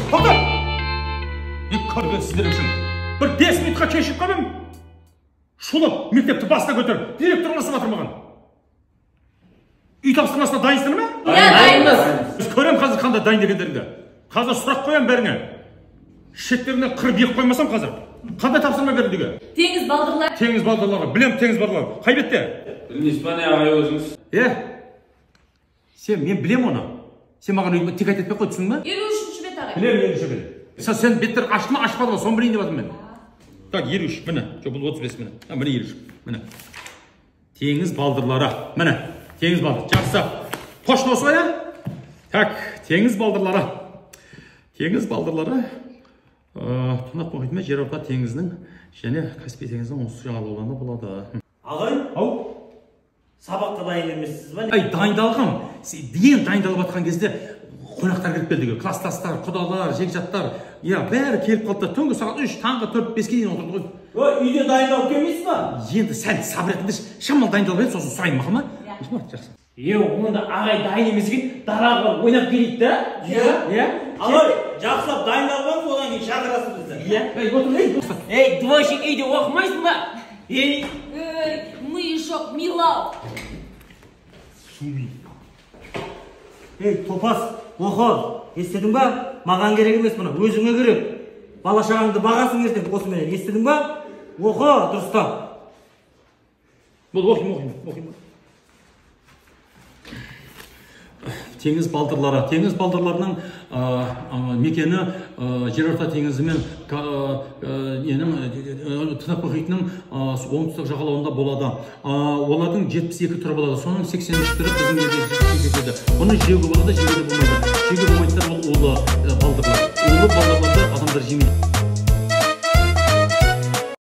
Тоқта! Не көрген сіздер үшін? Бір 5 минутқа кешігіп қалып едім. Шулап мектепті басына көтеріп, директор ұрысып жатыр маған. Үй тапсырмасына дайынсыңдар ма? Иә, дайынбыз. Біз көремін қазір қандай дайын екендеріңді. Қазір сұрақ қоямын бәріңе. Шеттеріне қырып ек қоймасам қазір. Қандай тапсырма берді үйге? Теңіз балдырлары. Теңіз балдырлары. Білем теңіз балдырлары. Қай бетте? Білмейсіз ба не ағай өзіңіз? Сен, мен білем оны. Сен маған үйге тек айтып қой, түсіндің ба? 53-ші бет ағай. Білем 53-ші бет. Сен беттер ашты ма, ашпады ма, соны білейін деп жатырмын мен. Так, 53, міне. Жоқ, бұл 35, міне. Міне 53, міне. Теңіз балдырлары. Міне, теңіз балдыры. Жақсы. Точно осылай, ә? Так, теңіз балдырлары. Теңіз балдырлары. Тынық мұхиты мен Жерорта теңізінің және Каспий теңізінің оңтүстік жағалауларында болады. Ағай, ау, сабаққа дайын емессіз ба? Ай, дайындалғам. Ең дайындалып жатқан кезде қонақтар келіп келді. Класстастар, құдалар, жекжаттар, иә, бәрі келіп қалды. Түнгі сағат 3, таңғы 4, 5-ке дейін отырды ғой. Ой, үйде дайындалып келмейсіз ба? Енді сәл сабыр етіңдерші, шамалы дайындалып едім, сосын сұрайын, мақұл ма? Жақсы. Онда ағай дайын емес екен, далаға барып ойнап келейік та? Иә. Иә. Ағай, жақсылап дайындалып алыңыз, одан кейін шақырасыз бізді. Иә. Ей, отыр, ей. Ей, двойщик үйде оқымайсың ба? Ей. Ей, ми жоқ, милау. Ей, топас, оқы. Естідің ба? Маған керек емес мұны, өзіңе керек. Бала шағаңды бағасың ертең осыменен, естідің ба? Оқы, дұрыстап. Бол, оқимын, оқимын, оқимын. Теңіз балдырлары. Теңіз балдырларының мекені Жерорта теңізі мен Тынық мұхитының оңтүстік жағалауында болады. Олардың 72 түрі болады. Соның 83 түрі біздің елде кездеседі. Бұны жеуге болады, жеуге де болмайды. Жеуге болмайтындар ол улы балдырлар. Улы балдырларды адамдар жемейді.